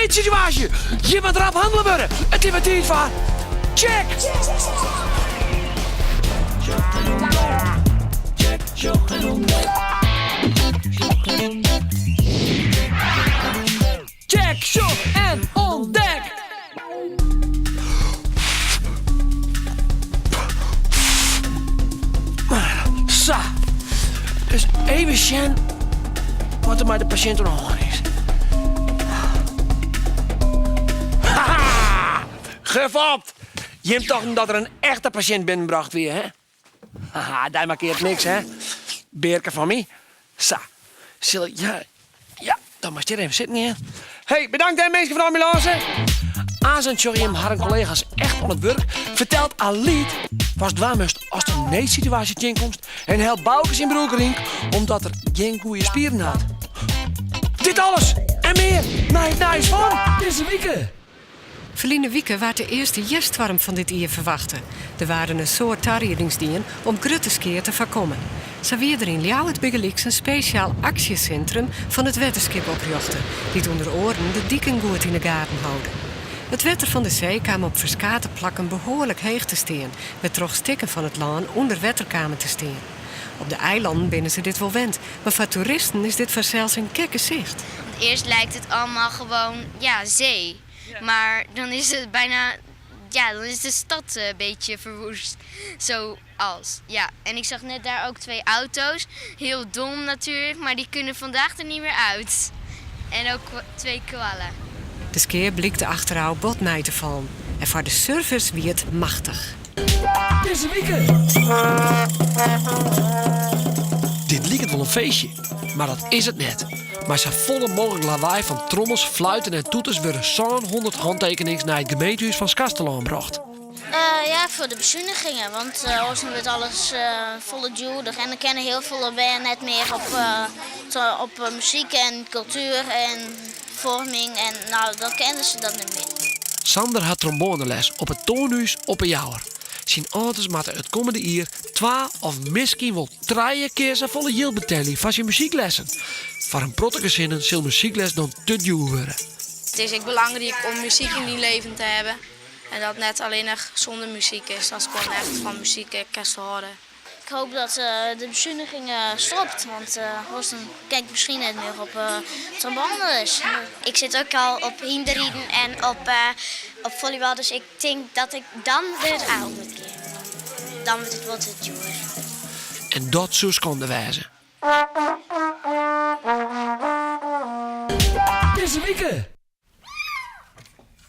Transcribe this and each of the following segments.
Needsituaasje! Hjir moat rap hannele wurde! It is wer tiid foar Tsjek! Tsjek, sjoch en ûntdek! Sa, dus even sjen wat der mei de pasjint oan de hân is. Haha! Gefopt! Jim tochten dat der in echte pasjint binnenbrocht wie, hè? Haha, dy markeart niks, hè? Bearke fan my. Sa, sil ik... Ja, ja, dan moatst hjir even sitten gean. Hey, bedankt hè, minsken fan de ambulânse. Aanst sjogge jim harren kollega's echt oan it wurk. Fertelt Alyt watst dwaan moatst ast in needsituaasje tsjinkomst. En helpt Bauke syn broerke Rienk omdat er gjin goede spieren hat. Dit alles en mear nei it nijs fan dizze wike. Ferline wike waard de earste hjerststoarm fan dit jier ferwachte. Der waarden in soad tariedings dien om grutte skea te foarkommen. Sa wie der yn Ljouwert bygelyks in spesjaal aksjesintrum fan it wetterskip oprjochte, dy't ûnder oaren de diken goed yn 'e gaten holde. It wetter fan de see kaam op ferskate plakken behoarlik heech te stean, wêrtroch stikken fan it lân ûnder wetter kamen te stean. Op de eilannen binne se dit wol wend, mar foar toeristen is dit fansels in gek gesicht. Want eerst lijkt het allemaal gewoon, ja, zee. Maar dan is het bijna, ja, dan is de stad een beetje verwoest. Zoals, ja. En ik zag net daar ook twee auto's. Heel dom natuurlijk, maar die kunnen vandaag er niet meer uit. En ook twee kwallen. De skea blykte achterôf bot mei te fallen en foar de surfers wie it machtich. Dizze wike. Dit liket wol in feestje, mar dat is it net. Mei sa folle mooglik lawaai fan trommels, fluiten en toeters wurde 700 hantekenings nei it gemeentehûs fan Skarsterlân brocht. Ja, foar de besunigingen, want oars dan wurdt alles folle djoerder en dan kinne hiel folle bern net mear op muzyk en kultuer en foarming en no dan kinne se dat net mear. Sander hat tromboaneles op it Toanhûs op 'e Jouwer. Syn âlders moatte it kommende jier twa of miskien wol trije kear safolle jild betelje foar syn muzyklessen. Foar in protte gesinnen sil muzykles dan te djoer wurde. It is ek belangryk om muzyk yn dyn leven te hawwen en dat net allinnich sûnder muzyk is, datst gewoan echt fan muzyk ek kinst hâlde. Ik hoop dat de besuniging stopt, want oars dan kin ik miskien net mear op tromboaneles. Ik sit ek al op hynderriden en op op follybal, dus ik tink dat ik dan der ôf moat gean. Dan wurdt it wol te djoer. En dat soe skande wêze. Dizze wike!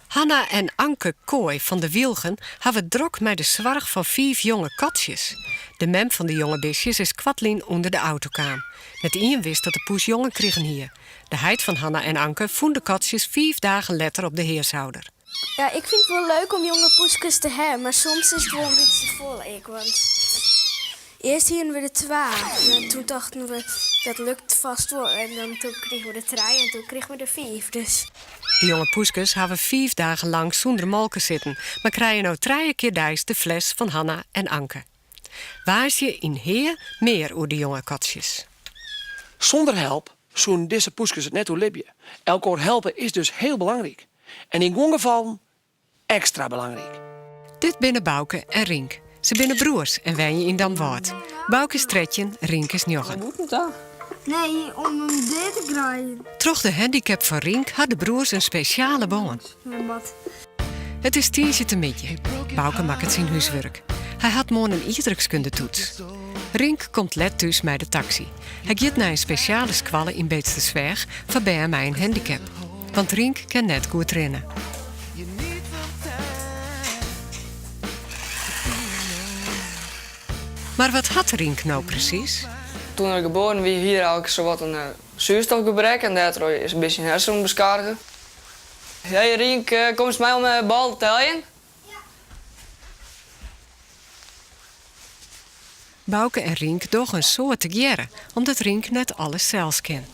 Hanna en Anke Kooi fan De Wylgen hawwe it drok mei de soarch fan fiif jonge katsjes. De mem fan de jonge bistjes is koartlyn ûnder de auto kaam. Net ien wist dat de poes jongen krigen hie. De heit fan Hanna en Anke fûn de katsjes fiif dagen letter op de heasouder. Ja, ik fyn it wol leuk om jonge poeskes te hawwen, mar soms is it wol in bytsje folle ek, want earst hienen we der twa en toen tochten we dat lukt fast wol en dan toen krigen we der trije en toen krigen we der fiif, dus. De jonge poeskes hawwe fiif dagen lang sûnder molke sitten, mar krije no trije kear deis de fles fan Hanna en Anke. Woansdei yn Hea mear oer de jonge katsjes. Sûnder help soenen dizze poeskes it net oerlibje. Elkoar helpe is dus hiel belangryk. En yn guon gefallen ekstra belangryk. Dit binne Bauke en Rienk. Se binne broers en wenje yn Damwâld. Bauke is 13, Rienk is njoggen. Nee, om him dea te krijen. Troch de handicap fan Rienk ha de broers in spesjale bân. It is tiisdeitemiddei. Bauke makket syn húswurk. Hy hat moarn in ierdrykskunde-toets. Rienk komt let thús mei de taksy. Hy giet nei in spesjale skoalle yn Beetstersweach foar bern mei in handicap. Want Rienk kin net goed rinne. Mar wat hat Rienk no presys? Toen er geboren wie hie er eigentlik sawat in zuurstofgebrek en dêrtroch is in bytsje syn hersenen beskadige. Hey Rienk, komst mei om de bal te teljen? Bauke en Rienk dogge in soad tegearre, omdat Rienk net alles sels kin.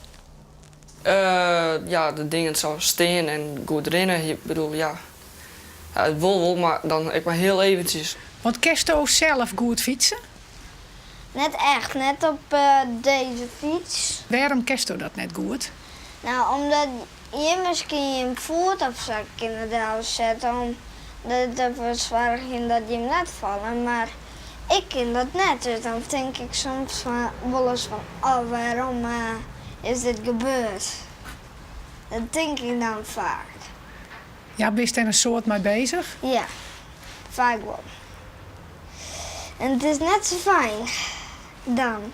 Ja, de dingen sa stean en goed rinne, ik bedoel, ja, it wol wol, mar dan ek mar hiel eventsjes. Want kinsto sels goed fytse? Net echt, net op dizze fyts. Wêrom kinsto dat net goed? No, omdat. Jim miskien jim foet of sa kinne delsette om derfoar te soargjen dat jim net falle, mar ik kin dat net, dus dan tink ik soms wolris fan oh wêrom is dit gebeurd? Dat tink ik dan faak. Ja, bist dêr in soad mei bezich? Ja, faak wol. En it is net sa fijn dan,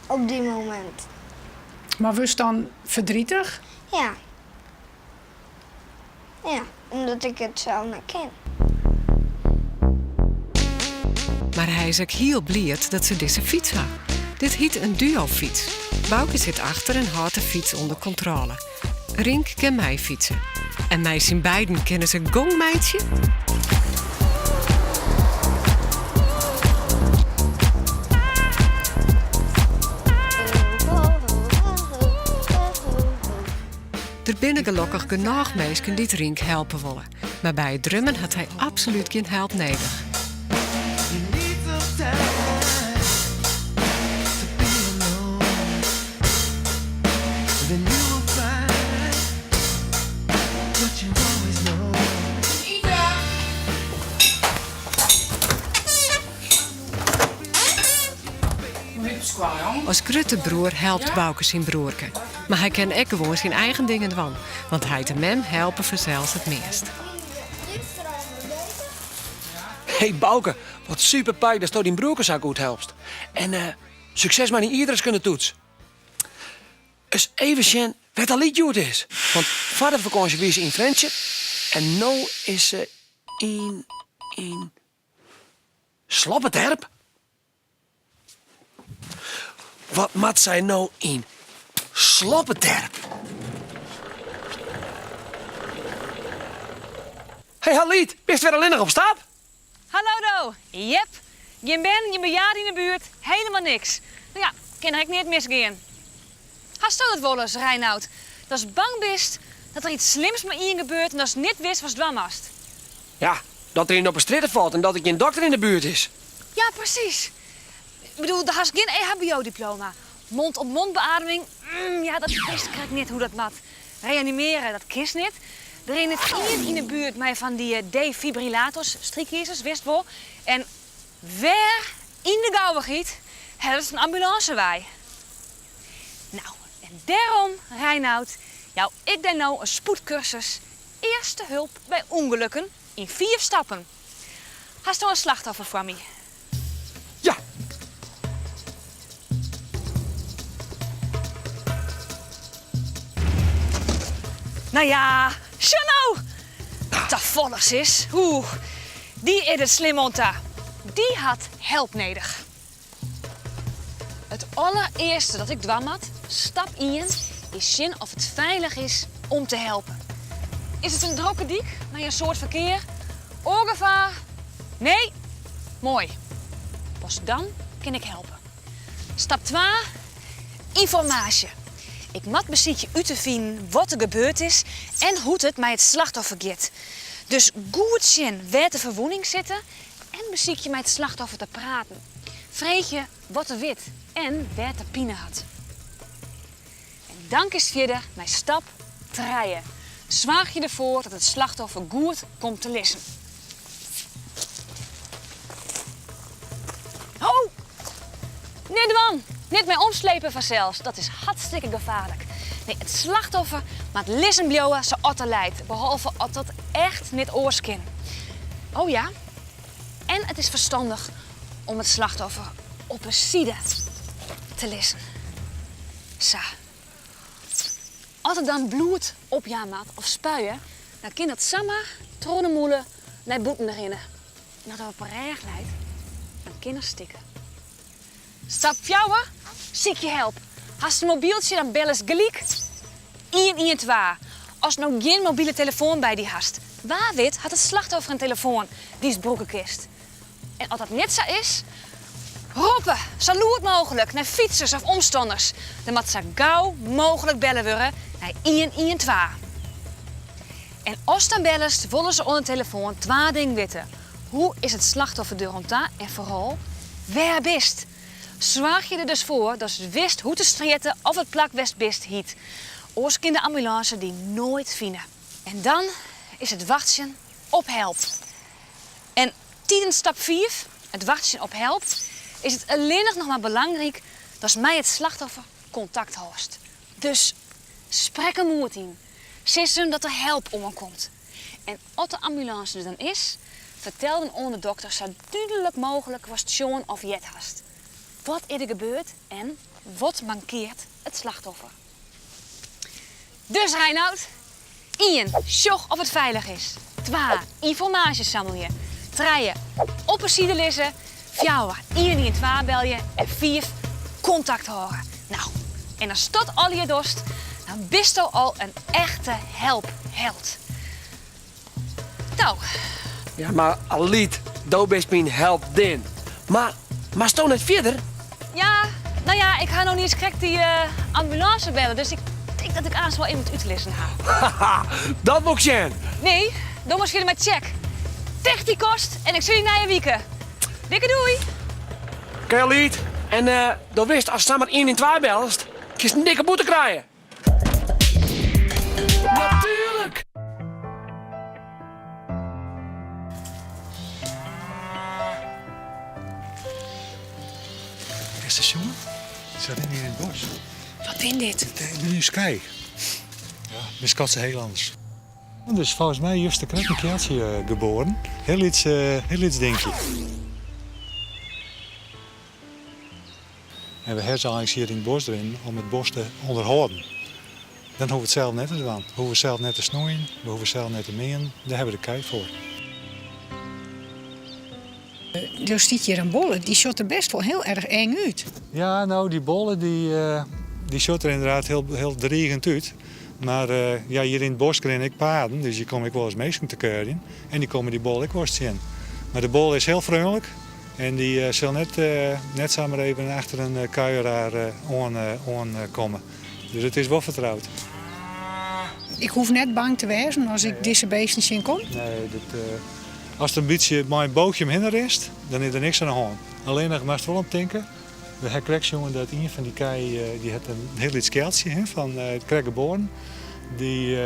op dy momint. Mar wurdst dan ferdrietich? Ja. Ja, omdat ik it sels net kin. Mar hy is ek hiel bliid dat se dizze fyts ha. Dit hyt in duofyts. Bauke sit achter en hâldt de fyts ûnder kontrôle. Rink kin meifytse. En mei syn beiden kinne se gong meitsje. Der binne gelokkich genôch minsken dy't Rink helpe wolle. Mar by it drummen hat hy absolút gjin help nedich. As grutte broer helpt Bauke syn broerke. Mar hy kin ek gewoan syn eigen dingen dwaan, want heit en mem helpe fansels it meast. Hey Bauke, wat super pik datsto dyn broerke sa goed helpst. En eh, sukses mei dyn ierdryskundetoets. Ris even sjen wêr't Alyt hjoed is. Want foar de fakânsje wie se yn Frjentsjer en no is se yn yn Sloppeterp? Wat moat sy no yn Sloppeterp? Hey Alyt, bist wer allinnich op stap? Hallo do! Jep, gjin bern, gjin bejaarden yn 'e buert, helemaal niks. No ja, kin der ek neat misgean. Hasto dat wolris, Reinout, datst bang bist dat der iets slims mei ien gebeurt en datst net witst watst dwaan moatst? Ja, dat der ien op 'e strjitte falt en dat der gjin dokter yn 'e buert is. Ja, presys. Ik bedoel, do hast gjin EHBO-diploma. Mond-op-mond-beademing, mm, ja, dat witst krekt net hoe't dat moat. Reanimeare, dat kinst net. Der is net ien yn 'e buert mei fan dy defibrillators, strykizers, witst wol. En wêr yn de gauwichheid hellest in ambulânse wei? Nou, en dêrom, Reinout, jou ik dy no in spoedkursus Earste hulp by ûngelukken yn fiif stappen. Hasto in slachtoffer foar my? Ja. No ja, sjoch no! Tafallich sis. Oeh, dy is der slim oan ta. Dy hat help nedich. It allerearste dat ik dwaan moat, stap ien, is sjen oft it feilich is om te helpen. Is it in drokke dyk mei in soad ferkear? Oar gefaar? Nee? Moai. Pas dan kin ik helpe. Stap twa, ynformaasje. Ik moat besykje út te finen wat der gebeurd is en hoe't it mei it slachtoffer giet. Dus goed sjen wêr't de ferwûnings sitte en besykje mei it slachtoffer te praten. Freegje wat er wit en wêr't er pine hat. En dan kinst fierder mei stap trije. Soargje derfoar dat it slachtoffer goed komt te lizzen. Ho! Net dwaan! Net mei omslepen fansels, dat is hartstikke gefaarlik. Nee, it slachtoffer moat lizzen bliuwe sa at er leit, behalve at dat echt net oars kin. Oh ja, en it is ferstannich om it slachtoffer op 'e side te lizzen. Sa. As er dan bloed opjaan moat of spuie, dan kin dat samar troch de mûle nei bûten rinne. En as er op 'e rêch leit, dan kin er stikke. Stap fjouwer, sykje help. Hast in mobyltsje, dan bellest gelyk ien ien twa. Ast no gjin mobile telefoan by dy hast, wa wit hat it slachtoffer in telefoan dy'tst brûke kinst. En as dat net sa is, roppe sa lûd mooglik nei fytsers of omstanners. Der moat sa gau mooglik belle wurde nei ien ien twa. En ast dan bellest, wolle se oan de telefoan twa dingen witte, hoe is it slachtoffer der oan ta en foaral, wêr bist? Soargje der dus foar datst witst hoe't de strjitte of it plak wêr'tst bist hyt. Oars kin de ambulânse dy noait fine. En dan is it wachtsjen op help. En tidens stap fiif, it wachtsjen op help, is it allinnich noch mar belangryk datst mei it slachtoffer kontakt hâldst. Dus sprek him moed yn, sis him dat der help oankomt. En as de ambulânse der dan is, fertel dan oan de dokter sa dúdlik mooglik watst sjoen of heard hast. Wat is der gebeurd en wat mankeart it slachtoffer? Dus Reinout, ien, sjoch of it feilich is, twa, ynformaasje sammelje, trije, op 'e side lizze, fjouwer, ien ien twa belje en fiif, kontakt hâlde. No, en ast dat allegear dochst, dan bisto al in echte helpheld. No. Ja, mar Alyt, do bist myn heldin. Mar moatsto net fierder? Ja, no ja, ik ha no niis krekt dy ambulânse belle, dus ik tink dat ik aanst wol even wat út te lizzen ha. Haha, dat wol ik sjen. Nee, do moatst fierder mei Tsjek. Ticht dy kast en ik sjoch dy nije wike. Dikke doei! Oké Alyt, en do witst, ast samar ien ien twa bellest, kinst in dikke boete krije. Natuerlik! Is de sjoen? Se rinne hjir yn it bosk. Wat bin dit? Dit binne ús kij. Ja, we skatte se hiel anders. Dus folgens my juster krekt in kealtsje geboren. Hiel lyts, hiel lyts dinkje. En we hawwe se eins hjir yn it bosk rinnen om it bosk te ûnderhâlden. Dan hoege we it sels net te dwaan. We hoege sels net te snoeien, we hoege sels net te meanen. Dêr hawwe we de kij foar. Der stiet hjir in bolle, dy sjocht der best wol hiel erch eng út. Ja, no dy bolle dy, dy sjocht der ynderdaad hiel, hiel drigend út. Mar ja, hjir yn it bosk rinne ek paden, dus je komme ek wolris minsken te kuierjen. En dy komme dy bol ek wolris tsjin. Mar de bol is hiel freonlik. En dy sil net, net samar even achter in kuieraar oan, oan komme. Dus it is wol fertroud. Ik hoech net bang te wêzen as ik dizze beesten tsjinkom? Nee, dat, ast in bytsje mei in boochje omhinne rinst, dan is der niks oan de hân. Allinnich moatst wol om tinke, we ha krekt sjoen dat ien fan dy kij, dy hat in hiel lyts kealtsje, hè, fan krekt geboren. Dy,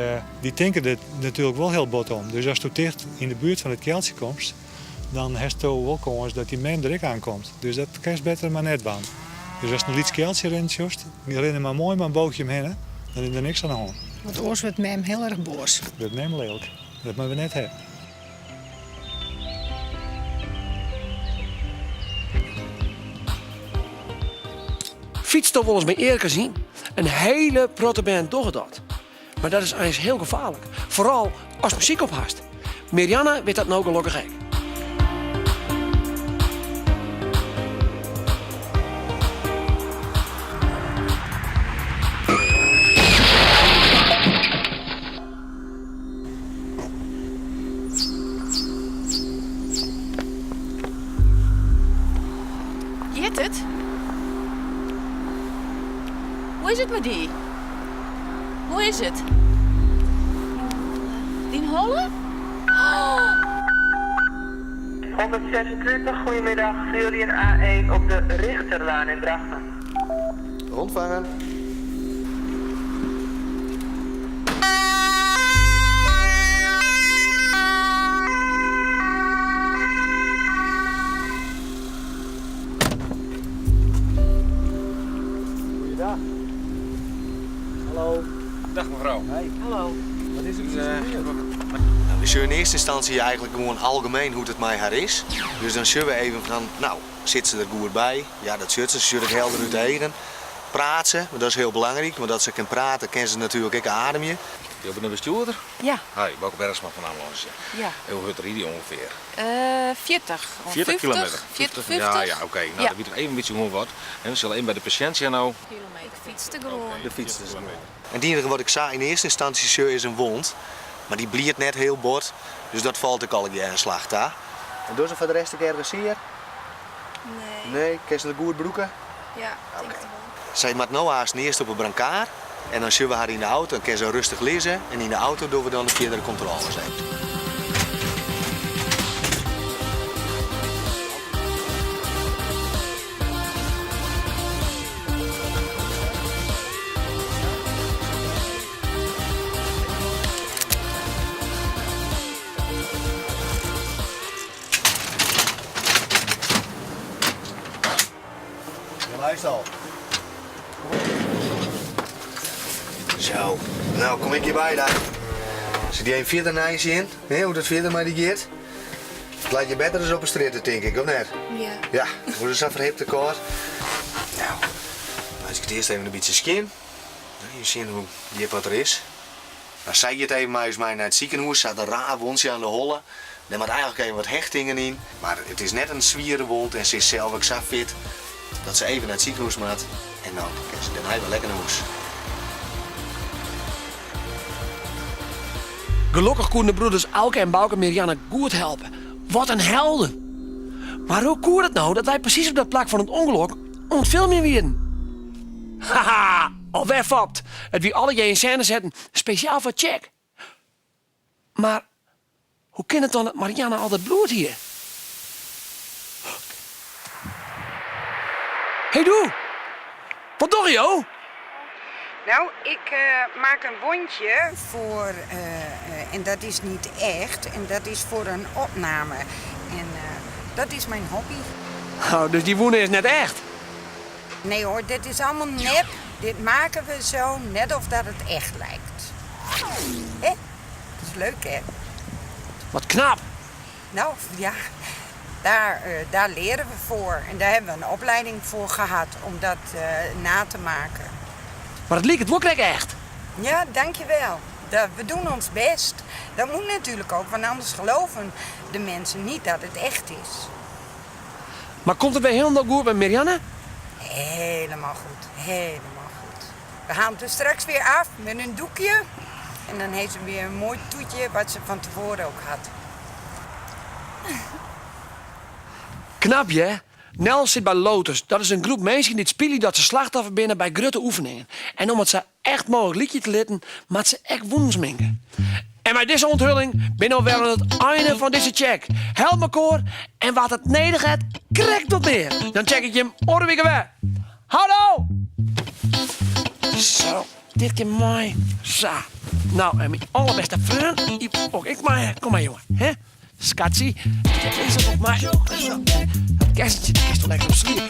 dy tinke der natuerlik wol hiel bot om. Dus asto ticht yn de buert fan it kealtsje komst, dan hasto wol kâns dat dy mem der ek aankomt. Dus dat kinst better mar net dwaan. Dus ast in lyts kealtsje rinnen sjochst, rin mar moai mei in boochje omhinne, dan is der niks oan de hân. Want oars wurdt mem hiel erch boas. Wurdt mem lilk. Dat moatte we net ha. Fytsto wolris mei earkes yn? In hiele protte bern dogge dat. Mar dat is eins hiel gefaarlik, foaral ast muzyk op hast. Mirjanne wit dat no gelokkich ek. Giet it? Hoe is it mei dy? Hoe is it? Dyn holle? 126, goedemiddag. Voor jullie een A1 op de Richterlaan in Drachten. Ontvangen. Goeiedag. Hallo. Dag mevrouw. Hi. Hallo. Wat is er precies gebeurd? Nou, we sjogge in eerste instantie eigenlijk gewoan algemeen hoe't it mei har is. Dus dan sjogge we even fan, no, sit se der goed by? Ja, dat sjocht se, se sjocht ek helder út de eagen. Praat se, want dat is hiel belangryk, want as se kin prate, kin se natuerlik ek ademje. Jo binne de bestjoerder? Ja. Hi, Bauke Bergsma fan de ambulânse. Ja. En hoe hurd ride je ûngefear? 40 of 40 50. kilometer? 40, Ja, 50. ja, oké. No, Ja. dan wit ik even in bytsje hoe wat. En we sille even by de pasjint sjen no. Ik fytste gewoan. De fytste dus gewoan. En it iennige wat ik sa yn earste ynstânsje sjoch is in wond, mar dy bliedt net hiel bot, dus dat falt ek allegear in slach ta. En docht se foar de rest ek ergens sear? Nee. Nee, kinst it goed brûke? Ja, tink it wol. Sy moat no aanst earst op 'e brankaar en dan sjogge we har yn de auto en kin se rêstich lizze en yn de auto dogge we dan de fierdere kontrôles. Lijst al. Zo, nou kom ik hjirby dan. Sil dy even fierder neisjen, hè, hoe't it fierder mei dy giet. It leit je better as op 'e strjitte, tink ik, of net? Ja. Ja, hoe is sa'n ferhipte kâld? Nou, meitsje ik it earst even in bytsje skjin. Even sjen hoe djip wat der is. Nou, sy giet even mei ús mei nei it sikehûs. Se hat in raar wondsje oan de holle. Dêr moat eigenlik even wat hechtingen yn. Mar it is net in swiere wond en se is sels ek sa fit dat se even nei it sikehûs moat. En dan kin se dêrnei wer lekker nei hûs. Gelokkich koene de broeders Auke en Bauke Mirjanne goed helpe. Wat in helden! Mar hoe koe dat no dat wy presys op dat plak fan it ûngelok oan it filmjen wienen? Haha, alwer fopt! It wie allegear yn sêne setten, spesjaal foar Tsjek. Mar hoe kin it dan dat Marianne al dat bloed hie? Hey doe! Wat dogge jo? Nou, ik maak een wondje voor, en dat is niet echt, en dat is voor een opname. En dat is mijn hobby. Oh, dus dy wûne is net echt? Nee hoor, dit is allemaal nep. Dit maken we zo, net of dat het echt lijkt. Hè? Dat is leuk hè? Wat knap! Nou ja, daar, eh, daar leren we voor. En daar hebben we een opleiding voor gehad om dat eh, na te maken. Mar it liket wol krekt echt. Ja, dankjewel. Dat, we doen ons best. Dat moet natuurlijk ook, want anders geloven de mensen niet dat het echt is. Mar komt it wer hielendal goed mei Mirjanne? Helemaal goed, helemaal goed. We halen het er straks weer af met een doekje. En dan heeft ze weer een mooi toetje wat ze van tevoren ook had. Knap hè? Nel sit by Lotus. Dat is in groep minsken dy't spylje dat se slachtoffer binne by grutte oefeningen. En om it sa echt mooglik lykje te litten, moat se ek wûnen sminke. En mei dizze ûnthulling binne we wer oan it ein fan dizze check. Help mekoar en wa't it nedich hat, krekt wat mear. Dan check ik jim oare wike wer. Houdoe! Zo, dit kin mei. Sa. Nou, en myn allerbêste freon, ook ik mei. Kom mar, jonge. Hè? Skatsy, dit is op my. Dat kessentje, dat kinst wol lekker op sliepe.